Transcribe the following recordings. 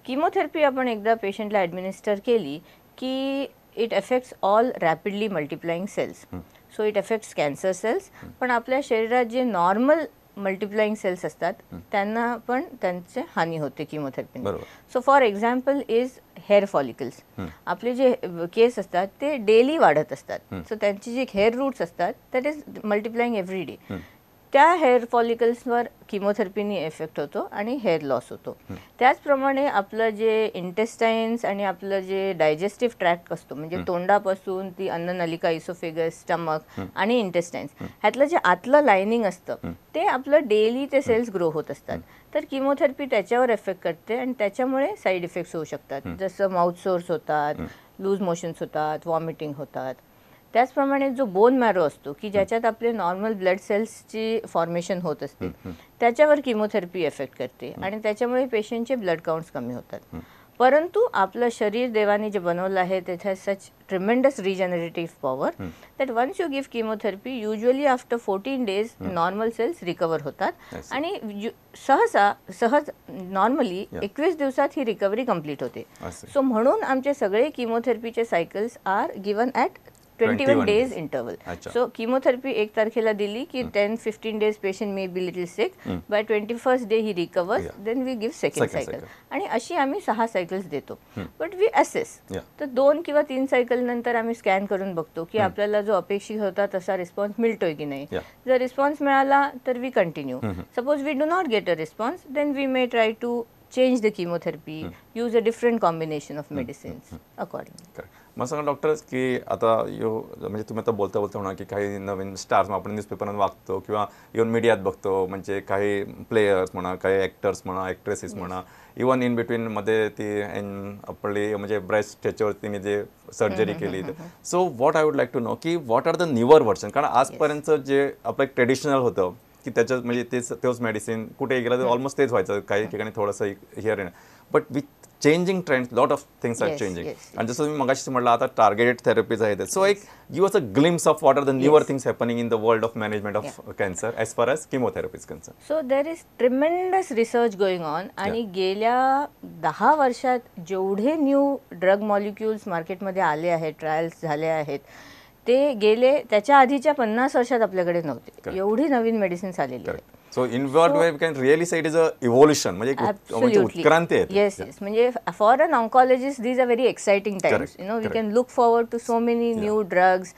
Chemotherapy आपण एकदा पेशंटला ॲडमिनिस्टर केली की it affects all rapidly multiplying cells. So it affects cancer cells, पण आपल्या शरीरात जे नॉर्मल मल्टिप्लाइंग सेल्स असतात त्यांना पण त्यांचे हानी होते chemotherapy. So for example is hair follicles. आपले जे केस असतात ते डेली वाढत असतात, सो त्यांची जे हेअर रूट्स असतात that is multiplying every day. त्या हेअर फॉलिकल्सवर किमोथेरपीनी इफेक्ट होतो आणि हेअर लॉस होतो. त्याचप्रमाणे आपलं जे इंटेस्टाईन्स आणि आपलं जे डायजेस्टिव्ह ट्रॅक्ट असतो, म्हणजे तोंडापासून ती अन्ननलिका, इसोफेगस, स्टमक आणि इंटेस्टाईन्स ह्यातलं जे आतलं लाइनिंग असतं ते आपलं डेली ते सेल्स ग्रो होत असतात. तर किमोथेरपी त्याच्यावर एफेक्ट करते आणि त्याच्यामुळे साईड इफेक्ट्स होऊ शकतात, जसं माउथ सोर्स होतात, लूज मोशन्स होतात, वॉमिटिंग होतात. त्याचप्रमाणे जो बोन मॅरो असतो की ज्याच्यात आपले नॉर्मल ब्लड सेल्सची फॉर्मेशन होत असते त्याच्यावर किमोथेरपी एफेक्ट करते आणि त्याच्यामुळे पेशंटचे ब्लड काउंट्स कमी होतात. परंतु आपलं शरीर देवाने जे बनवलं आहे ते has such tremendous regenerative power that once you give chemotherapy, usually after 14 days normal cells recover होतात आणि सहसा सहज नॉर्मली 21 दिवसात ही रिकव्हरी कम्प्लीट होते. सो म्हणून आमचे सगळे किमोथेरपीचे cycles are given at 21 21 days days. Interval. अच्छा. सो किमोथेरपी 1 तारखेला दिली की 10-15 days patient may be little sick. By 21st day he recovers. Then we give second Second cycle. Cycle. आणि अशी आम्ही सहा सायकल्स देतो, बट we assess. तर दोन किंवा तीन सायकल नंतर आम्ही स्कॅन करून बघतो की आपल्याला जो अपेक्षित होता तसा रिस्पॉन्स मिळतोय की नाही. जर रिस्पॉन्स मिळाला तर we continue. Suppose we do not get a response, then we may try to change the chemotherapy, use a different combination of medicines accordingly. Correct. मला सांगा डॉक्टर की आता यो म्हणजे तुम्ही आता बोलता बोलता म्हणा की काही नवीन स्टार्स आपण न्यूजपेपरात वाचतो किंवा इव्हन मीडियात बघतो, म्हणजे काही प्लेयर्स म्हणा, काही ॲक्टर्स म्हणा, ॲक्ट्रेसेस म्हणा, इवन इन बिटवीनमध्ये ती आपली म्हणजे ब्रेस्ट त्याच्यावरती जे सर्जरी केली. So what I would like to know की what are the newer version? कारण आजपर्यंत जे आपलं एक ट्रेडिशनल होतं की त्याच्यात म्हणजे तेच तोच मेडिसिन कुठे गेलं तर ऑलमोस्ट तेच व्हायचं, काही ठिकाणी थोडंसं here, but with changing trend, lot of things are changing. आणि जसं तुम्ही मगाशी म्हटलं, आता टार्गेटेड थेरपीज आहेत. सो एक give us a glimpse of what are the newer things happening in the world of management of cancer as far as chemotherapy is concerned. So there is tremendous research going on आणि गेल्या 10 वर्षात जेवढे new drug molecules मार्केटमध्ये आले आहेत, trials झाले आहेत, ते गेले त्याच्या आधीच्या 50 वर्षात आपल्याकडे नव्हते. एवढी नवीन मेडिसिन्स आलेली आहेत. So in what way can really say it is a evolution, म्हणजे एक म्हणजे उत्क्रांती आहे. येस, म्हणजे for an oncologist these are very exciting times. We can look forward to so many new drugs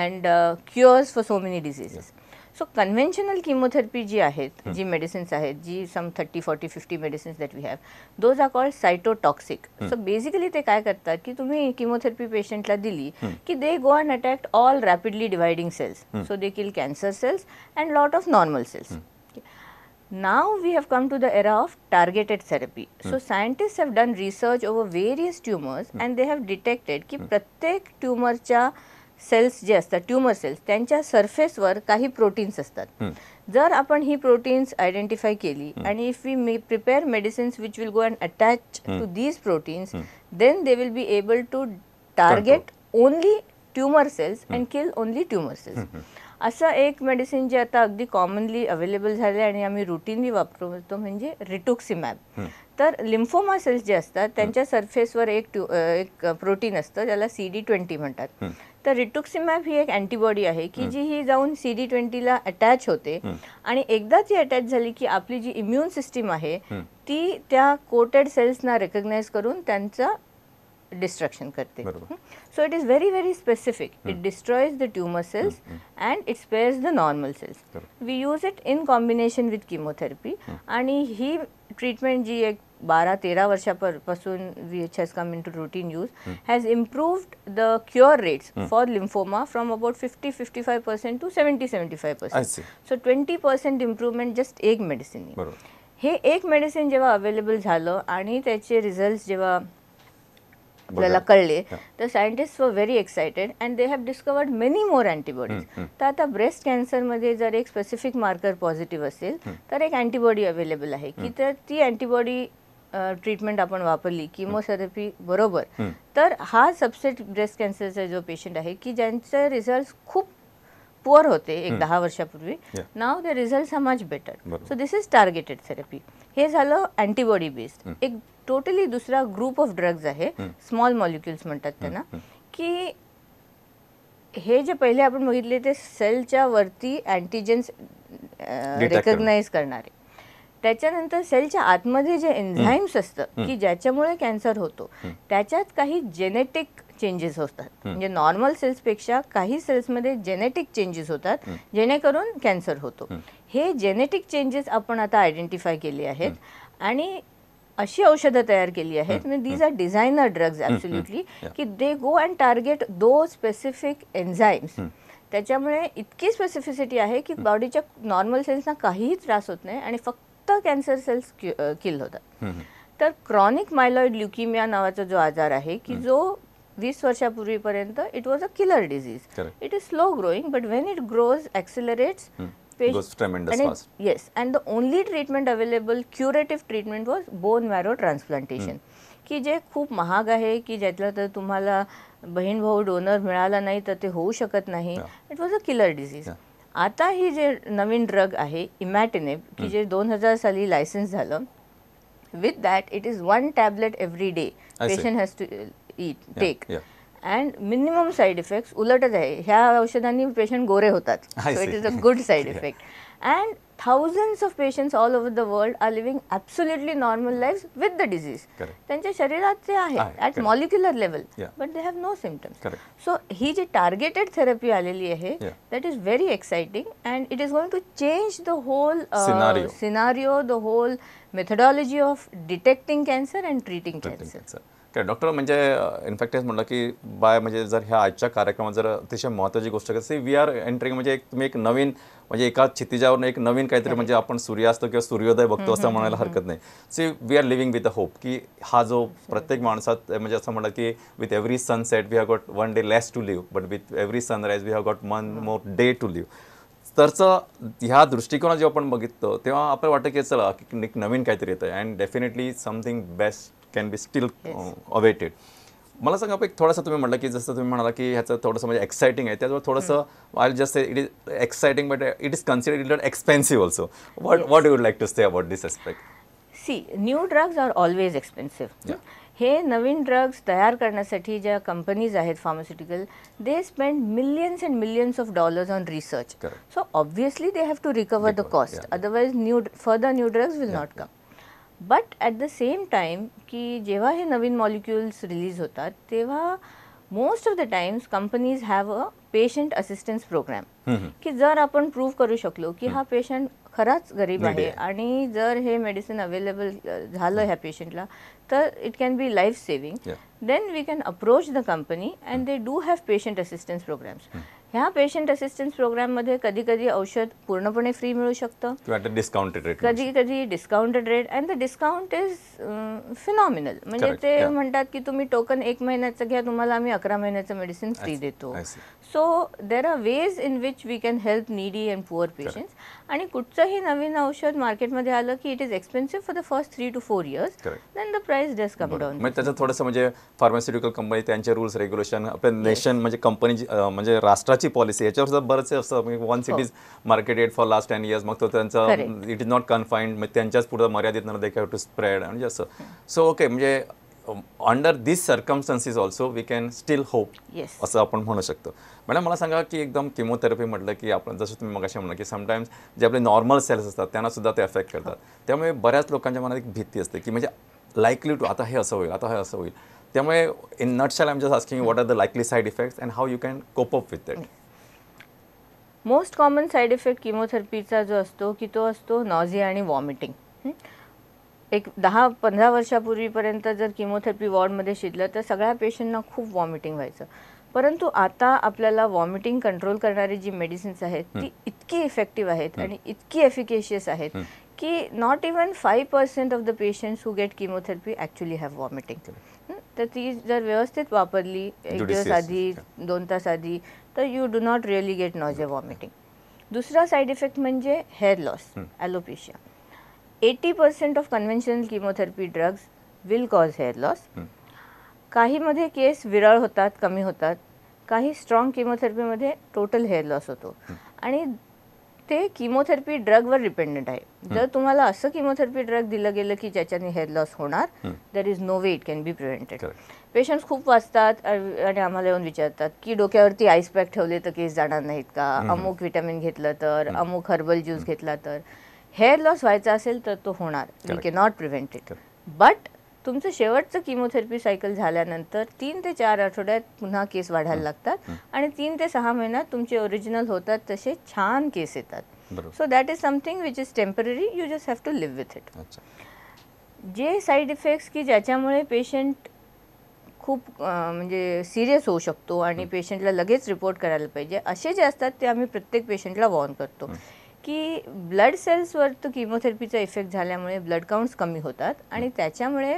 and cures for so many diseases. So conventional chemotherapy जी आहेत, जी medicines आहेत, जी some 30, 40, 50 medicines that we have, those are called cytotoxic. So basically ते काय करतात की तुम्ही किमोथेरपी पेशंटला दिली की they go and attack all rapidly dividing cells. So they kill cancer cells and lot of normal cells. Now we have come to the era of targeted therapy. So scientists have done research over various tumors and they have detected की प्रत्येक ट्युमरच्या sales जे असतात, tumour sales, त्यांच्या सरफेसवर काही proteins असतात. जर आपण ही proteins identify केली आणि if we may prepare medicines which will go and attach to these proteins, then they will be able to target only tumor cells and kill only tumor cells. असं एक medicine जे आता अगदी commonly available झाले आणि आम्ही routinely वापरतो म्हणजे रिटुक्सिमॅब. तर लिम्फोमा सेल्स जे असतात त्यांच्या सरफेसवर एक प्रोटीन असतं ज्याला CD20 म्हणतात. तर रिटुक्सिमॅब ही एक अँटीबॉडी आहे की जी ही जाऊन CD20ला अटॅच होते आणि एकदा ती अटॅच झाली की आपली जी इम्युन सिस्टीम आहे ती त्या कोटेड सेल्सना रेकग्नाइज करून त्यांचा डिस्ट्रक्शन करते. So it is very, very specific. It destroys the tumor cells and it spares the normal cells. We use it in combination with chemotherapy आणि ही ट्रीटमेंट जी एक 12-13 वर्षापासून which has come into routine use has improved the cure rates for lymphoma from about 50-55% to 70-75 I percent. See. So 20% improvement just एक medicine. हे एक medicine जेव्हा available झालं आणि त्याचे रिझल्ट जेव्हा आपल्याला कळले, तर scientist were very excited and they have discovered many more antibodies. तर आता ब्रेस्ट कॅन्सरमध्ये जर एक स्पेसिफिक मार्कर पॉझिटिव्ह असेल तर एक अँटीबॉडी अवेलेबल आहे की तर ती अँटीबॉडी ट्रीटमेंट आपण वापरली किमोथेरपी बरोबर, तर हा सबसेट ब्रेस्ट कॅन्सरचा जो पेशंट आहे की ज्यांचे रिझल्ट खूप पुअर होते एक 10 वर्षापूर्वी, now the results are much better. So this is targeted therapy. हे झालं अँटीबॉडी बेस्ड. एक टोटली दुसरा ग्रुप ऑफ ड्रग्ज आहे, स्मॉल मॉलिक्युल्स म्हणतात त्यांना, की हे जे पहिले आपण बघितले ते सेलच्या वरती अँटीजेन्स रेकग्नाइज करणारे, त्याच्यानंतर सेलच्या आतमध्ये जे एन्झाईम्स असतं की ज्याच्यामुळे कॅन्सर होतो त्याच्यात काही जेनेटिक चेंजेस होतात, म्हणजे नॉर्मल सेल्सपेक्षा काही सेल्समध्ये जेनेटिक चेंजेस होतात जेणेकरून कॅन्सर होतो. हे जेनेटिक चेंजेस आपण आता आयडेंटिफाय केले आहेत आणि अशी औषधं तयार केली आहेत, म्हणजे these are designer drugs absolutely, की they go and target those specific enzymes. त्याच्यामुळे इतकी स्पेसिफिसिटी आहे की बॉडीच्या नॉर्मल सेल्सना काहीही त्रास होत नाही आणि फक्त कॅन्सर सेल्स किल होतात. तर क्रॉनिक मायलॉइड ल्युकिमिया नावाचा जो आजार आहे की जो 20 वर्षापूर्वीपर्यंत it was a killer disease, it is slow growing but when it grows accelerates. Yes, and the only treatment available, curative treatment was bone marrow transplantation, की जे खूप महाग आहे, की ज्यातलं तर तुम्हाला बहीण भाऊ डोनर मिळाला नाही तर ते होऊ शकत नाही. It was a killer disease. आता ही जे नवीन ड्रग आहे इमॅटिनिब, की जे 2000 साली लायसन्स झालं, with that it is 1 tablet every day patient has to eat take and minimum side effects. उलटच आहे, ह्या औषधांनी पेशंट गोरे होतात, so it is a good side effect. And thousands of patients all over the world are living absolutely normal life with the disease. त्यांच्या शरीरात ते आहे at molecular level but they have no symptoms. So he ji targeted therapy आलेली आहे that is very exciting and it is going to change the whole scenario, the whole methodology of detecting cancer and treating cancer. काय doctor, म्हणजे in fact हेच म्हटलं की बाय, म्हणजे जर ह्या आजच्या कार्यक्रमात जर अतिशय महत्त्वाची गोष्ट कशी we R entering, म्हणजे एक तुम्ही एक नवीन म्हणजे एका क्षितिजावरून एक नवीन काहीतरी म्हणजे आपण सूर्यास्त किंवा सूर्योदय बघतो असं म्हणायला हरकत नाही. See we are living with a hope की हा जो प्रत्येक माणसात म्हणजे असं म्हणलं की with every sunset we have got one day less to live but with every sunrise we have got one more day to live. तरचं ह्या दृष्टिकोनात जेव्हा आपण बघितलं तेव्हा आपल्याला वाटतं की चला एक नवीन काहीतरी येतं आहे and definitely something best can be still awaited. मला सांगा एक थोडंसं तुम्ही म्हटलं की जसं तुम्ही म्हणाला की ह्याचं थोडंसं म्हणजे एक्साइटिंग आहे, त्याच्यावर थोडंसं I just say it is exciting but it is considered expensive also. What what you would like to say about this aspect? See, new drugs are always expensive. हे नवीन ड्रग्ज तयार करण्यासाठी ज्या कंपनीज आहेत pharmaceutical, they spend millions and millions of dollars on research. So obviously they have to recover the cost, otherwise new further new drugs will not come. But at the same time की जेव्हा हे नवीन molecules release होतात तेव्हा most of the times companies have a patient assistance program, की जर आपण prove करू शकलो की हा पेशंट खराच गरीब आहे आणि जर हे मेडिसिन अवेलेबल झालं ह्या पेशंटला तर it can be life saving, then we can approach the company and they do have patient assistance programs. ह्या पेशंट असिस्टन्स प्रोग्राममध्ये कधी कधी औषध पूर्णपणे फ्री मिळू शकतं, डिस्काउंटेड रेट, कधी कधी discounted rate, and the discount is phenomenal. म्हणजे ते म्हणतात की तुम्ही टोकन 1 महिन्याचं घ्या, तुम्हाला आम्ही 11 महिन्याचं मेडिसिन फ्री देतो. So there are ways in which we can help needy and poor patients. आणि कुठचंही नवीन औषध मार्केटमध्ये आलं की it is expensive for the first 3 to 4 years, then the price does come down. म्हणजे त्याचं थोडंसं म्हणजे फार्मास्युटिकल कंपनी त्यांचे रूल्स रेग्युलेशन, आपल्या नेशन म्हणजे कंपनी म्हणजे राष्ट्राची पॉलिसी याच्यावर सुद्धा बरंच असतं. Once it is marketed for last 10 years मग तो त्यांचा it is not confined, मग त्यांच्याच पुढं मर्यादित न they have to spread म्हणजे असं. सो ओके, म्हणजे under this circumstances also we can still hope असं आपण म्हणू शकतो. मॅडम मला सांगा की एकदम किमोथेरपी म्हटलं की आपण जसं तुम्ही मगाशी म्हटलं की समटाईम्स जे आपले नॉर्मल सेल्स असतात त्यांना सुद्धा ते अफेक्ट करतात, त्यामुळे बऱ्याच लोकांच्या मनात एक भीती असते की म्हणजे लाईकली टू आता हे असं होईल, आता हे असं होईल. त्यामुळे in nutshell I am just asking what are the likely side effects and how you can cope up with that. Most common side effect किमोथेरपीचा जो असतो की तो असतो नॉझिया आणि वॉमिटिंग. एक 10-15 वर्षापूर्वीपर्यंत जर किमोथेरपी वॉर्डमध्ये शिरलं तर सगळ्या पेशंटना खूप वॉमिटिंग व्हायचं, परंतु आता आपल्याला वॉमिटिंग कंट्रोल करणारी जी मेडिसिन्स आहेत ती इतकी इफेक्टिव्ह आहेत आणि इतकी एफिकेशियस आहेत की not even 5% of the patients who get chemotherapy actually have vomiting. तर ती जर व्यवस्थित वापरली एक दिवस आधी, 2 तास आधी, तर you do not really get nausea vomiting. दुसरा साईड इफेक्ट म्हणजे hair loss, alopecia. 80% of conventional chemotherapy drugs will cause hair loss. काहीमध्ये केस विरळ होतात, कमी होतात, काही स्ट्रॉंग किमोथेरपीमध्ये टोटल हेअर लॉस होतो. आणि ते किमोथेरपी ड्रगवर डिपेंडंट आहे. जर तुम्हाला असं किमोथेरपी ड्रग दिलं गेलं की ज्याच्याने हेअर लॉस होणार, there is no way it can be prevented. Patients खूप वाचतात आणि आम्हाला येऊन विचारतात की डोक्यावरती आईस पॅक ठेवले तर केस जाणार नाहीत का, अमुक व्हिटॅमिन घेतलं तर, अमुक हर्बल ज्यूस घेतला तर. हेअर लॉस व्हायचा असेल तर तो होणार, we cannot prevent it. But तुमचं शेवटचं किमोथेरपी सायकल झाल्यानंतर 3 ते 4 आठवड्यात पुन्हा केस वाढायला लागतात आणि 3 ते 6 महिन्यात तुमचे ओरिजिनल होतात तसे छान केस येतात. So that is something which is temporary, you just have to live with it. J side effects की ज्याच्यामुळे पेशंट खूप म्हणजे सिरियस होऊ शकतो आणि पेशंटला लगेच रिपोर्ट करायला पाहिजे, असे जे असतात ते आम्ही प्रत्येक पेशंटला वॉर्न करतो की ब्लड सेल्सवर तो किमोथेरपीचा इफेक्ट झाल्यामुळे ब्लड काउंट्स कमी होतात आणि त्याच्यामुळे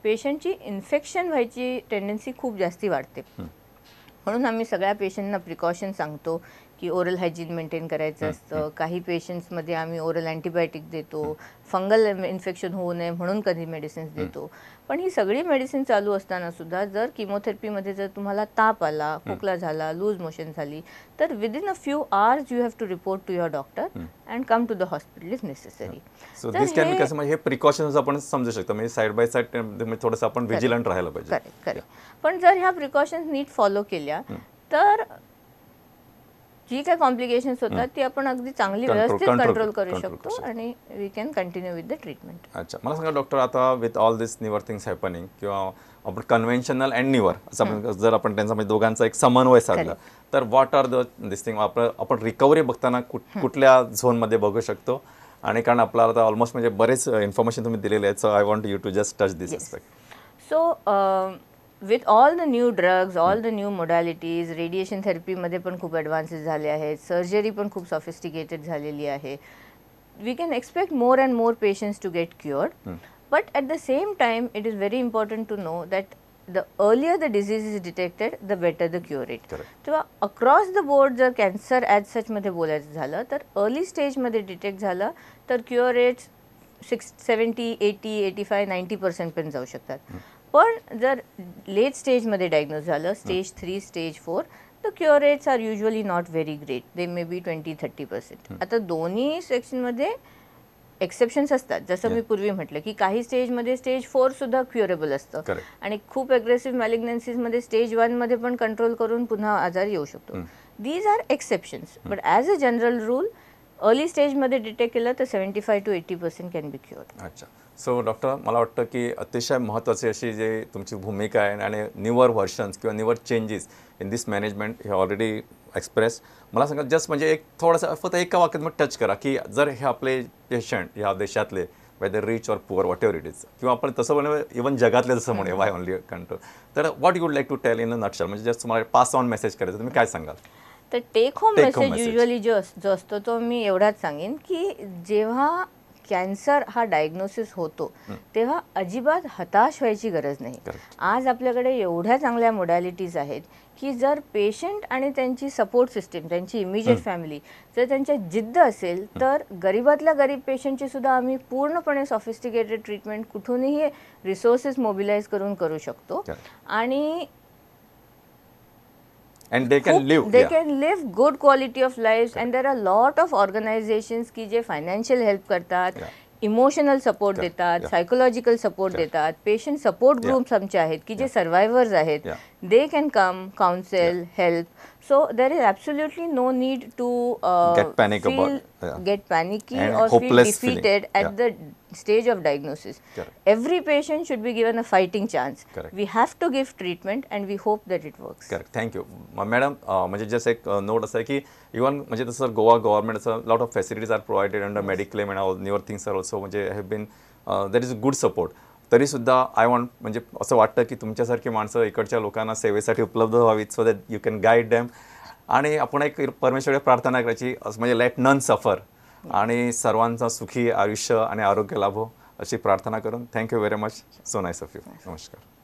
पेशंटची इन्फेक्शन व्हायची टेंडन्सी खूप जास्ती वाढते. म्हणून आम्ही सगळ्या पेशंटना प्रिकॉशन सांगतो की ओरल हायजीन मेंटेन करायचं असतं. काही पेशंट्समध्ये आम्ही ओरल अँटीबायोटिक देतो, फंगल इन्फेक्शन होऊ नये म्हणून कधी मेडिसिन्स देतो. पण ही सगळी मेडिसिन चालू असताना सुद्धा जर किमोथेरपीमध्ये जर तुम्हाला ताप आला, खोकला झाला, लूज मोशन झाली तर within a few hours you have to report to your doctor and come to the hospital if necessary. So this can be कसं म्हणजे हे प्रिकॉशन्स आपण समजू शकतो, म्हणजे साइड बाय साइड थोडंसं आपण व्हिजिलंट राहायला पाहिजे. Correct correct. पण जर ह्या प्रिकॉशन्स नीट फॉलो केल्या तर जी काय कॉम्प्लिकेशन्स होतात ती आपण अगदी चांगली व्यवस्थित कंट्रोल करू शकतो आणि we can continue with the treatment. अच्छा, मला सांगा डॉक्टर, आता with all this newer things happening किंवा आपण कन्व्हेन्शनल अँड न्यूअर असं जर आपण त्यांचा म्हणजे दोघांचा एक समन्वय साधला तर what are the this thing आपण रिकव्हरी बघताना कुठल्या झोनमध्ये बघू शकतो? आणि कारण आपल्याला आता ऑलमोस्ट म्हणजे बरेच इन्फॉर्मेशन तुम्ही दिलेले आहेत, so I want you to just touch this aspect. So with all the new drugs, all the new modalities, radiation थेरपीमध्ये पण खूप ॲडव्हान्सेस झाले आहेत, सर्जरी पण खूप सॉफिस्टिकेटेड झालेली आहे. We can expect more and more patients to get cured, but at the same time it is very important to know that the earlier the disease is detected the better the cure rate. तेव्हा across the board जर cancer as सचमध्ये बोलायचं झालं तर early स्टेजमध्ये detect झालं तर cure rates 60, 70, 80, 85, 90% पर्यंत जाऊ शकतात. पण जर लेट स्टेजमध्ये डायग्नोज झालं, स्टेज 3, स्टेज 4, तर cure rates are usually not very great, they may be 20-30%. आता दोन्ही सेक्शनमध्ये एक्सेप्शन्स असतात, जसं मी पूर्वी म्हटलं की काही स्टेजमध्ये स्टेज 4 सुद्धा क्युरेबल असतं आणि खूप ॲग्रेसिव्ह मॅलिग्नन्सीजमध्ये स्टेज 1मध्ये पण कंट्रोल करून पुन्हा आजार येऊ शकतो. These are exceptions, but as a general rule early स्टेजमध्ये डिटेक्ट केलं तर 75 to 80% can be cured. अच्छा, सो डॉक्टर मला वाटतं की अतिशय महत्त्वाची अशी जे तुमची भूमिका आहे आणि न्यूअर व्हर्शन्स किंवा newer changes in this management hey already express. मला सांगा जस्ट म्हणजे एक थोडंसं फक्त एका वाक्यात मग टच करा की जर हे आपले पेशंट ह्या देशातले whether rich or poor whatever it is किंवा आपण तसं म्हणू इव्हन जगातले जसं म्हणूया वाय ओनली कंट्रोल, तर what you would like to tell in a nutshell, म्हणजे जस्ट तुम्हाला पास ऑन मेसेज करायचं तुम्ही काय सांगाल? तर टेक होम मेसेज युजली जो असतो तो मी एवढाच सांगेन की जेव्हा कॅन्सर हा डायग्नोसिस होतो तेव्हा अजिबात हताश व्हायची गरज नाही. आज आपल्याकडे एवढ्या चांगल्या मोडॅलिटीज आहेत की जर पेशंट आणि त्यांची सपोर्ट सिस्टीम, त्यांची इमिजिएट फॅमिली जर त्यांच्या जिद्द असेल तर गरीबातल्या गरीब पेशंटची सुद्धा आम्ही पूर्णपणे सॉफिस्टिकेटेड ट्रीटमेंट कुठूनही रिसोर्सेस मोबिलाइज करून करू शकतो आणि And they can live. They can live good quality of lives. And there are a lot of organizations की जे financial help करतात, इमोशनल सपोर्ट देतात, सायकोलॉजिकल सपोर्ट देतात, पेशंट सपोर्ट ग्रुप्स आमचे आहेत की जे सर्वायवर्स आहेत, they can come, counsel, help. So there is absolutely no need to get panicky or feel defeated at the stage of diagnosis. Every patient should be given a fighting chance. We have to give treatment and we hope that it works. Correct. Thank you madam. म्हणजे just एक note असं आहे की even म्हणजे तसं Goa government असं lot of facilities are provided under mediclaim and all newer things are also म्हणजे have been there is good support. तरीसुद्धा I want म्हणजे असं वाटतं की तुमच्यासारखी माणसं इकडच्या लोकांना सेवेसाठी उपलब्ध व्हावीत so that you can guide them. आणि आपण एक परमेश्वराकडे प्रार्थना करायची म्हणजे लेट नन सफर आणि सर्वांचा सुखी आयुष्य आणि आरोग्य लाभो अशी प्रार्थना करून thank you very much. So nice of you. नमस्कार.